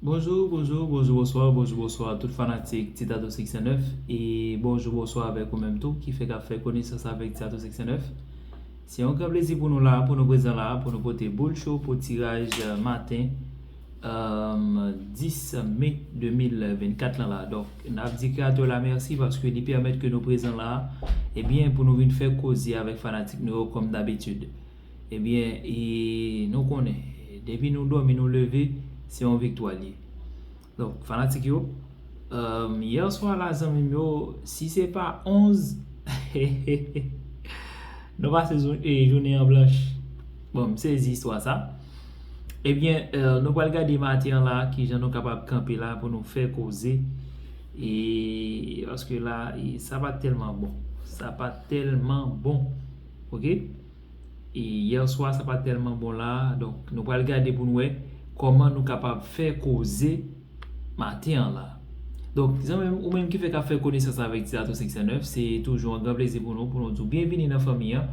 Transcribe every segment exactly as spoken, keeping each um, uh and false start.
Bonjou, bonjou, bonjou, bonswa, bonjou, bonswa tout fanatik Ti Tato Six Cent Neuf e bonjou, bonswa avèk ou menm tou ki fèk ap fè konesans avèk Ti Tato Six Cent Neuf. Se yon gran plezi pou nou la, pou nou prezan la, pou nou pote boul cho pou tiraj maten dis me de mil vennkat lan la. Donk, n ap di kreyatè la mèsi paske li pèmèt ke nou prezan la, ebyen, pou nou vin fè koze avèk fanatik nou yo kòm dabitid. Ebyen, e nou konnen, depi nou dòmi, nou leve, se yon viktwa li ye. Donk, fanatik yo, yè swa la, zanmi m yo, si se pa onz, nou pase jounen an blanch. Bon, m sezi istwa sa. Ebyen, nou pral gade maten an la, kijan nou kapab kanpe la pou nou fè koze. E paske la, sa pa tèlman bon. Sa pa tèlman bon. Oke? E yè swa, sa pa tèlman bon la. Donk, nou pral gade pou nou wè kòman nou kapab fè koze maten an la. Donk, zanmi m, ou menm ki fèk ap fè konesans avèk Ti Tato Six Cent Neuf, se toujou yon gran plezi pou nou, pou nou di w byenvini nan fanmi an.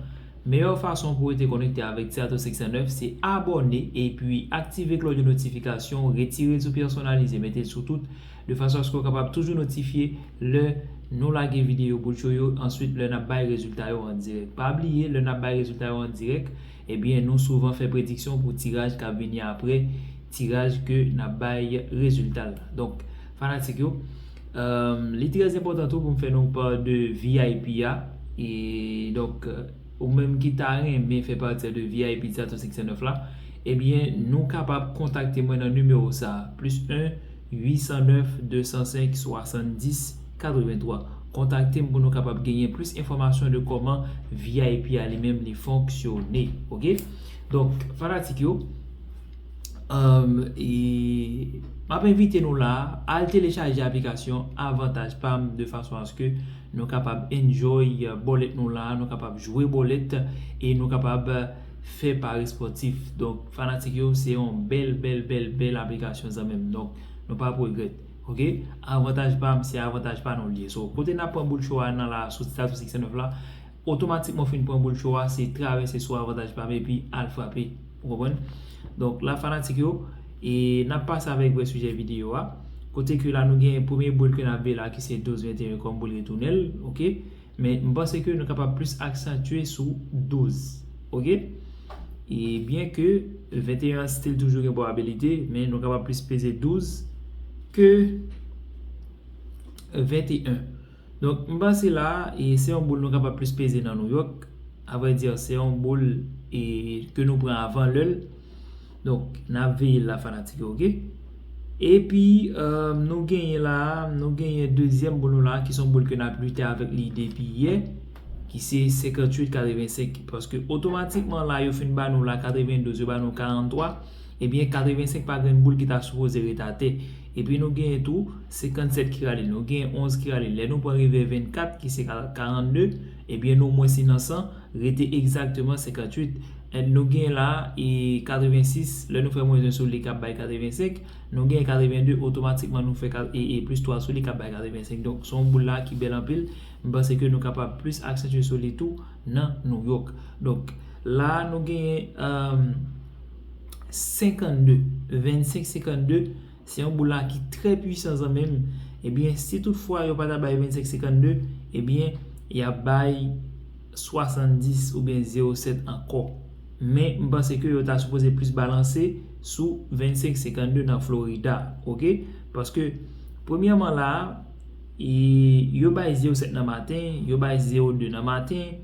Meyè fason pou rete konekte avèk Ti Tato Six Cent Neuf, se abòne epi aktive klòch de notifikasyon, retire sou pèsonalize, mete l sou tout, de fason aske w kapab toujou notifye lè nou lage videyo boul cho yo, answit lè n ap bay rezilta yo an dirèk. Pa bliye, lè n ap bay rezilta yo an dirèk, ebyen, nou souvan fè prediksyon pou tiraj k ap vini apre tiraj ke n ap bay rezilta l la. Donk, fanatik yo, li trè enpòtan tou pou m fè nou pa de V I P a. E donk, ou menm ki ta renmen fè pati de V I P Ti Tato Six Cent Neuf la, ebyen, nou kapab kontakte mwen nan nimewo sa a, plis en, uit san nèf, de san senk, swasanndis, katrevenntwa. Kontakte m pou nou kapab genyen plis enfòmasyon de kòman V I P a li menm li fonksyone. Oke? Donk, fanatik yo, e m ap envite nou la, al telechaje aplikasyon Avantaj pa m de fason aske nou kapab enjoy bòlèt nou la, nou kapab jwe bòlèt e nou kapab fè pari spòtif. Donk, fanatik yo, se yon bèl, bèl, bèl, bèl aplikasyon zanmi m. Donk, nou p ap regrèt. Oke? Avantaj pa m, se avantaj pa nou l ye. So, kote n ap pran boul cho a nan la, sou Ti Tato Six Cent Neuf la, otomatikman w fin pran boul cho a, se travèse sou avantaj pa m epi al frape. Ou konprann? Donk, la, fanatik yo, e n ap pase avèk vrè sijè videyo a. Kote ke la, nou gen premye boul ke n ap veye la, ki se douz venteyen kòm boul retounèl. Oke? Men m panse ke nou kapab plis aksantye sou douz. Oke? E byen ke venteyen an still toujou gen pwobabilite, men nou kapab plis peze douz ke venteyen. Donk, m panse la, e se yon boul nou kapab plis peze nan Nouyòk. Avrèdi, se yon boul e ke nou pran avan lè l. Donk, n ap veye l la, fanatik yo, oke? Epi, nou genyen la, nou genyen dezyèm boul nou la, ki se yon boul ke n ap lite avèk li depi yè, ki se senkantuit katrevensenk. Paske otomatikman la, yo fin ba nou la katrevendouz, yo ba nou karanntwa. Ebyen, katrevensenk pa gen boul ki ta sipoze ret atè. Epi nou genyen tou senkannsèt ki rale, nou genyen onz ki rale. Lè nou pran rive vennkat, ki se ka-, karannde, ebyen, nou mwens nan san, rete egzakteman senkantuit. And nou gen la, e, katrevensis, lè nou fè mwens en sou li k ap bay katrevensenk, nou gen katrevende, otomatikman nou fè ka-, e, e plis twa sou li k ap bay katrevensenk. Donk, se yon boul la ki bèl anpil. M panse ke nou kapab plis aksantye sou li tou nan Nouyòk. Donk, la, nou gen, um, senkann de, vennsenk senkann de, se yon boul la ki trè pwisan, zanmi m. Ebyen, si toutfwa yo pa ta bay vennsenk senkann de, ebyen, y ap bay swasanndis oubyen zewo sèt ankò. Men, m panse ke yo ta sipoze plis balanse sou vennsenk senkann de nan Florida, oke? Paske, premyèman la, e, yo bay zewo sèt nan maten, yo bay zewo de nan maten,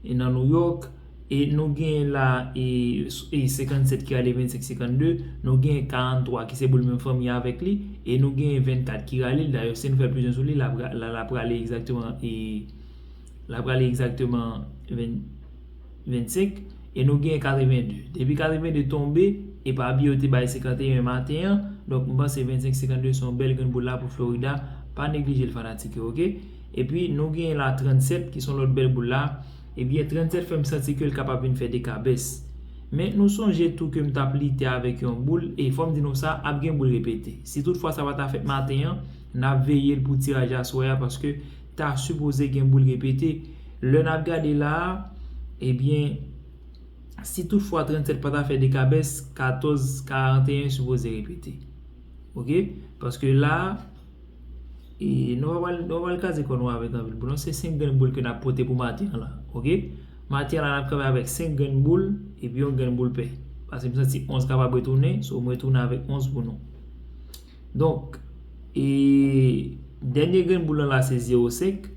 e nan Nouyòk, e nou gen la, e, e senkannsèt ki rale vennsenk senkann de, nou gen karanntwa ki se boul menm fanmi avèk li, e nou gen vennkat ki rale l. Dayè, si nou fè plis en sou li, l ap ra-, l ap rale egzakteman, e, l ap rale egzakteman venn, vennsenk, e nou gen katrevende. Depi katrevende tonbe, e pa bliye yo te bay senkanteyen maten an, donk m panse vennsenk senkann de se yon bèl grenn boul la pou Florida, pa neglije l fanatik yo, oke? Epi nou gen la trannsèt ki se yon lòt bèl boul la, ebyen trannsèt fè m santi ke l kapab vin fè de kabès. Men nou sonje tou ke m t ap lite avèk yon boul, e fò m di nou sa, ap gen boul repete. Si toutfwa sa pa ta fèt maten an, n ap veye l pou tiraj aswè a, paske ta sipoze gen boul repete. Lè n ap gade la a, ebyen, si toutfwa trannsèt pa ta fè de kabès, katòz karanteyen sipoze repete. Ok? Paske la, e, nou pa pral, nou pa pral kraze kò nou avèk anpil boul. Non, se senk grenn boul ke n ap pote pou maten an la. Ok? Maten an la, n ap kanpe avèk senk grenn boul epi yon grenn boul pè. Paske m santi onz kapab retounen, so m retounen avèk onz pou nou. Donk, e, dènye grenn boul lan la se zewo senk,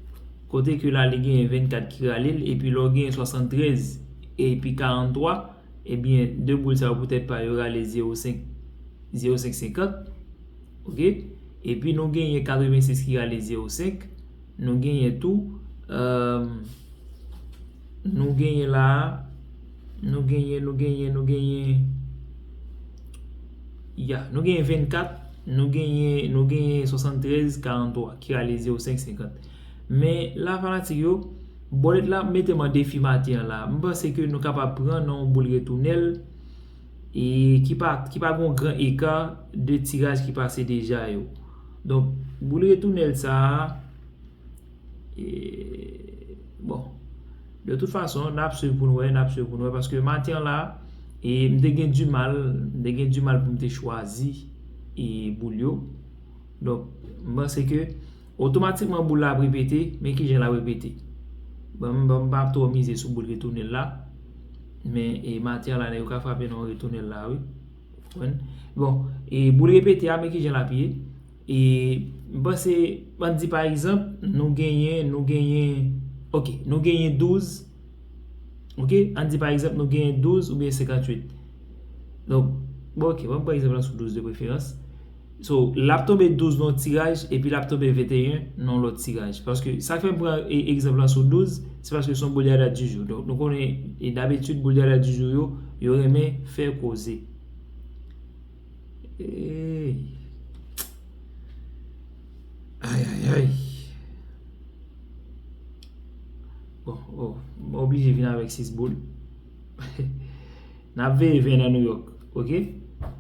kote ke la li genyen vennkat ki rale l, epi lè w genyen swasanntrèz epi karanntwa, ebyen, de boul sa yo poutèt pa yo rale zewo senk, zewo senk senkant, ok? Epi nou genyen katrevensis ki rale zewo senk, nou genyen tou, euh, nou genyen la, nou genyen, nou genyen, nou genyen, ya, nou genyen vennkat, nou genyen, nou genyen swasanntrèz karanntwa ki rale zewo senk senkant. Men la, fanatik yo, bòlèt la mete m an defi maten an la. M panse ke nou kapab pran nan yon boul retounèl e ki pa, ki pa gen yon gran eka de tiraj ki pase deja yo. Donk, boul retounèl sa a, e, bon, de tout fason, n ap swiv pou n wè, n ap swiv pou n wè, paske maten an la, e, m te gen dimal, m te gen dimal pou m te chwazi, e, boul yo. Donk, m panse ke otomatikman boul la ap repete, men kijan l ap repete? Bon, m, bon, m pa twò mize sou boul retounèl la, men, e, maten an la, nèg yo ka frape nan yon retounèl la, wi. Konprann? Bon, e, boul repete a, men kijan l ap ye? E, m panse, ann di pa egzanp, nou genyen, nou genyen, ok, nou genyen douz, ok, ann di pa egzanp, nou genyen douz oubyen senkantuit. Donk, bon, ok, ban m pran egzanp lan sou douz de preferans. So, l ap tonbe douz nan yon tiraj, epi l ap tonbe venteyen nan yon lòt tiraj. Paske sa k fè m pran e, egzanp lan sou douz, se paske se yon boul de la date du jour. Donk, nou konnen, e dabitid, boul de la date du jour yo, yo renmen fè koze. Ey. Ay, ay, ay. Bon, oh, m oblije vin avèk sis boul. N ap veye ven nan Nouyòk, ok?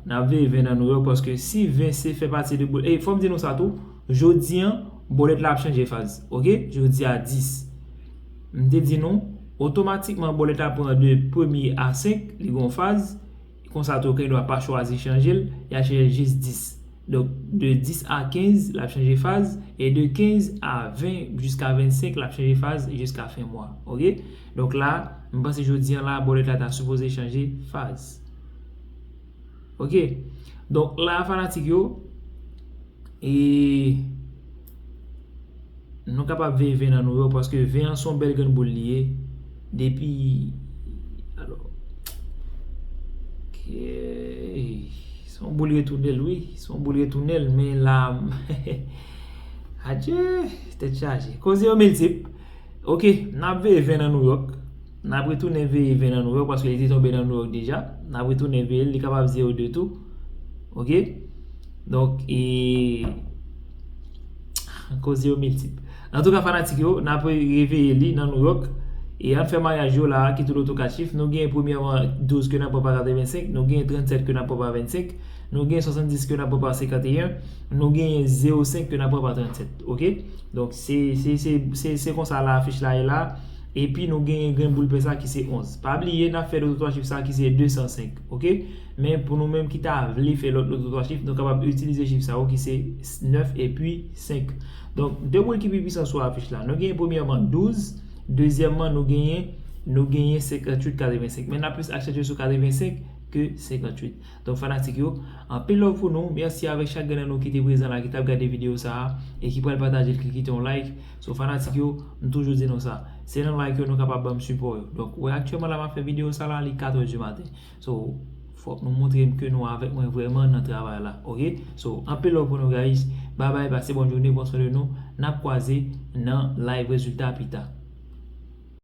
N ap veye ven nan Nouyòk paske si ven se fè pati de boul, e fò m di nou sa tou, jodi an, bòlèt la ap chanje faz, ok? Jodi a dis. M te di nou, otomatikman bòlèt la pran de premye a senk, li gon faz, konsa tou, ou gen dwa pa chwazi chanje l, y a chanje jis dis. Donk, de dis a kenz, l ap chanje faz, e de kenz a ven jiska vennsenk, l ap chanje faz jiska fen mwa, ok? Donk la, m panse jodi an la, bòlèt la ta sipoze chanje faz. Ok? Donk la, fanatik yo, e nou kapab veye ven nan Nouyòk, paske ven an se yon bèl grenn boul li ye. Depi, alò, ok, se yon boul retounèl, wi, se yon boul retounèl, men la, adye, tèt chaje. Koze yo miltip. Ok, n ap veye ven nan Nouyòk. N ap retounen veye ven nan Nouyòk paske li te tonbe nan Nouyòk deja. N ap retounen veye l, li kapab zewo de tou. Ok? Donk, e, koze yo miltip. Antouka, fanatik yo, n ap reveye li nan Nouyòk. E ann fè maryaj yo la, ki tou loto kat chif. Nou gen premyèman douz ke n ap pran pa katrevensenk, nou gen trannsèt ke n ap pran pa vennsenk, nou gen swasanndis ke n ap pran pa senkanteyen, nou gen zewo senk ke n ap pran pa trannsèt. Ok? Donk, se, se, se, se, se konsa la afich la ye la. Epi nou genyen grenn boul pè sa ki se onz. Pa bliye, n ap fè loto twa chif sa ki se de san senk, ok? Men pou nou menm ki ta vle fè lòt loto twa chif, nou kapab itilize chif sa yo ki se nèf epi senk. Donk, de boul ki pi pwisan sou afich la. Nou genyen premyèman douz, dezyèmman nou genyen, nou genyen senkantuit katrevensenk. Men n ap plis aksantye sou katrevensenk ke senkantuit. Donk, fanatik yo, anpil love pou nou. Mèsi avèk chak grenn nan nou ki te prezan la, ki t ap gade videyo sa a, e ki pral pataje l, ki kite yon like. So, fanatik yo, m toujou di nou sa. Se nan like yo nou kapab ban m sipò yo. Donk, ou wè aktyèlman la m ap fè videyo sa la, li katrè di maten. So, fòk nou montre m ke nou avèk mwen vrèman nan travay la, ok? So, anpil love pou nou, guys. Bye bye, pase bòn jounen, pran swen de nou. N ap kwaze nan live rezilta pita.